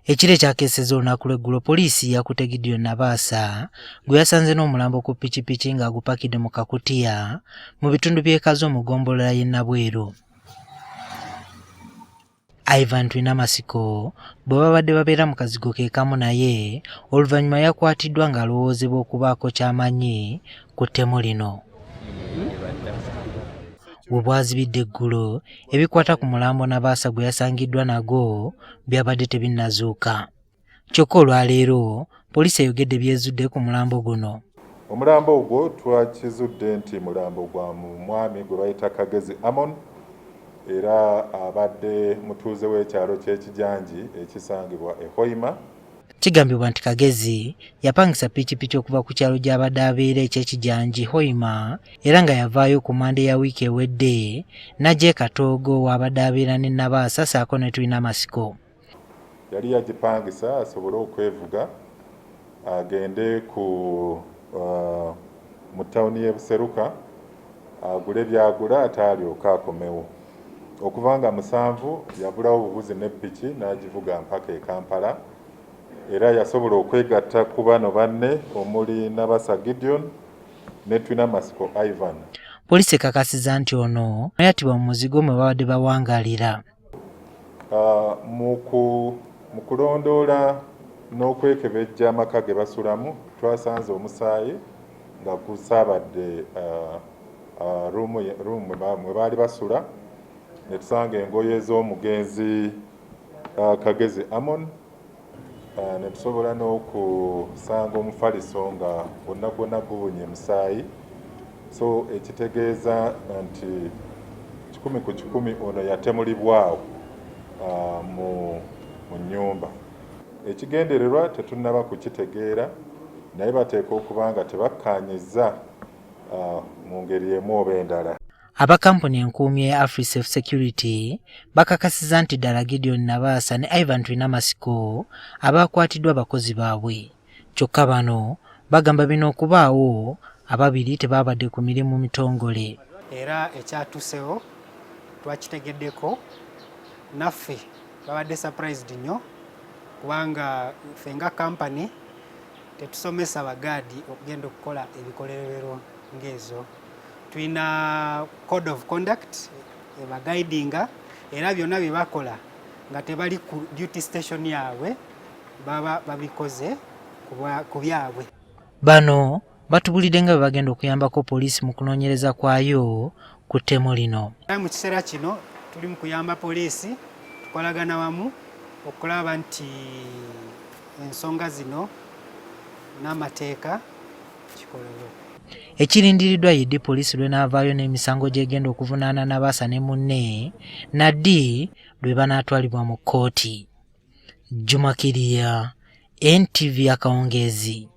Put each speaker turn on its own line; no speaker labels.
Ekiro ekyakeesezza olunaku lw'eggulo poliisi yakutte Gideon Nabaasa gwe yasanze n'omulambo ku pikipiki ng'agupakidde mu kakutiya mu bitundu by'e Kazo mu ggombolola y'e Nabweru. Ivan Twinamasiko bwe babadde babeera mu kazigo ke kamu naye oluvannyuma yakwatiddwa ng'alowoozebwa okubaako ky'amanyi ku ttemu lino. We bwazibidde eggulo ebikwata ku mulambo Nabaasa gwe yasangiddwa nagwo byabadde tebinnazuuka. Kyokka olwaleero poliisi eyogedde byezudde ku mulambo guno.
Omulambo ogwo twakizudde nti mulambo gwa mwami gwe bayita Kagezi Amon era abadde mutuuze w'ekyalo ky'Ekijanji ekisangibwa e Hoima.
Kigambibwa nti Kagezi yapangisa pikipiki okuva ku kyalo gy'abadde abeera eky'Ekijanji Hoima era nga yavaayo ku Mande ya wiiki ewedde n'ajja e Katoogo w'abadde abeera ne Nabaasa ssaako ne Twinamasiko.
Yali yagipangisa asobole okwevuga agende ku mu tawuni y'e Buseruka agule by'agula ate alyoke akomewo. Okuva nga musanvu yabulawo bubuzi ne ppiki n'agivuga mpaka e Kampala era yasobola okwegatta ku bano banne omuli Nabasa Gideon ne Twinamasiko Ivan.
Poliisi ekakasizza nti ono yattibwa mu muzigo mwe babadde bawangalira.
Mu kulondoola n'okwekebejja amaka ge basulamu twasanze omusaayi nga gusaabadde ruumu mwe baali basula ne tusanga engoye z'omugenzi Kagezi Amon ne tusobola n'okusanga omufaliso nga gwonna gwonna gubunye musaayi so ekitegeeza nti 100 ku 100 ono yatemulibwawo mu nnyumba. Ekigendererwa tetunnaba kukitegeera naye bateekwa okuba nga tebakkaanyizza mu ngeri emu oba endala.
Aba kampuni enkuumi eya Afrisafe Security bakakasizza nti ddala Gideon Nabaasa ne Ivan Twinamasiko abaakwatiddwa abakozi baabwe. Kyokka bano bagamba bino okubaawo ababiri tebaabadde ku mirimu mitongole.
Era ekyatusewo twakitegeddeko naffe babadde surprised nnyo kubanga ffe nga kampani tetusomesa bagaadi okugenda okukola ebikolerero ng'ezo. Tulina code of conduct ebaguidinga era byonna bye bakola nga tebali ku duty station yaabwe baba babikoze ku byabwe.
Bano batubulidde nga bwe bagenda okuyambako poliisi mu kunoonyereza kwayo ku ttemu lino.
Mu kiseera kino tuli mu kuyamba poliisi, tukolagana wamu okulaba nti ensonga zino n'amateeka kikolebwa.
Ekirindiriddwa ye ddi poliisi lw'enaavaayo n'emisango gy'egenda okuvunaana Nabaasa ne munne na ddi lwe banaatwalibwa mu kkooti. Juma Kirya, NTV akawungeezi.